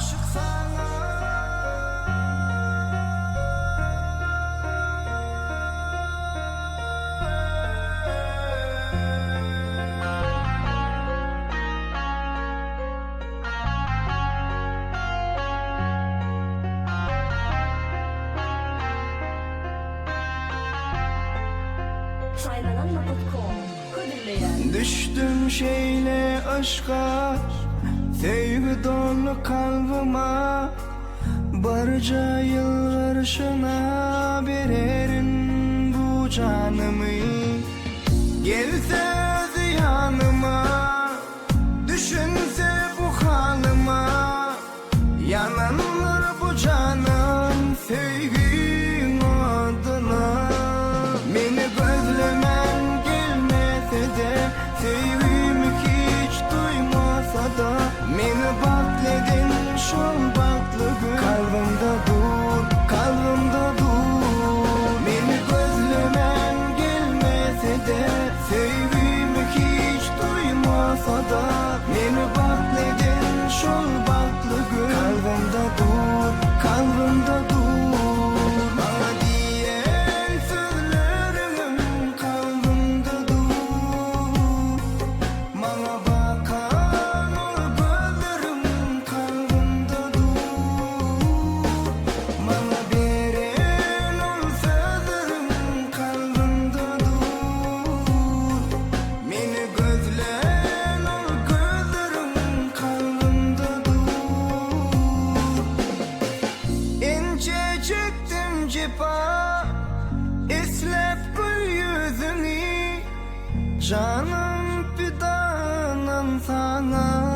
Aşyk saňa. Düşdüm şeýle yşka, Söýgi doldy kalbyma, Birje ýylgyrşyna bererin bu janymy. Gelse özi ýanyma, Düşünse bu halyma, Ýanandyr bu janym söýgiň odyna. Meni gözlemän gelmese-de, Söýgimi hiç duýmasa-da, Meni bagtly eden şol bagtly gün Kalbymda dur, kalbymda dur. Meni gözlemän gelmese-de, Söýgimi hiç duýmasa-da, Meni bagtly eden şol bagtly gün Kalbymda dur, kalbymda dur. Maňa diýen sözleriňem kalbymda dur. Maňa bakan ol gözleriň kalbymda dur. Maňa beren ol sözleriň kalbymda dur. Meni gözlän ol gözleriň kalbymda dur. Ençe çekdim jepa, isläp gül ýüzüňi, Janym pidanam saňa.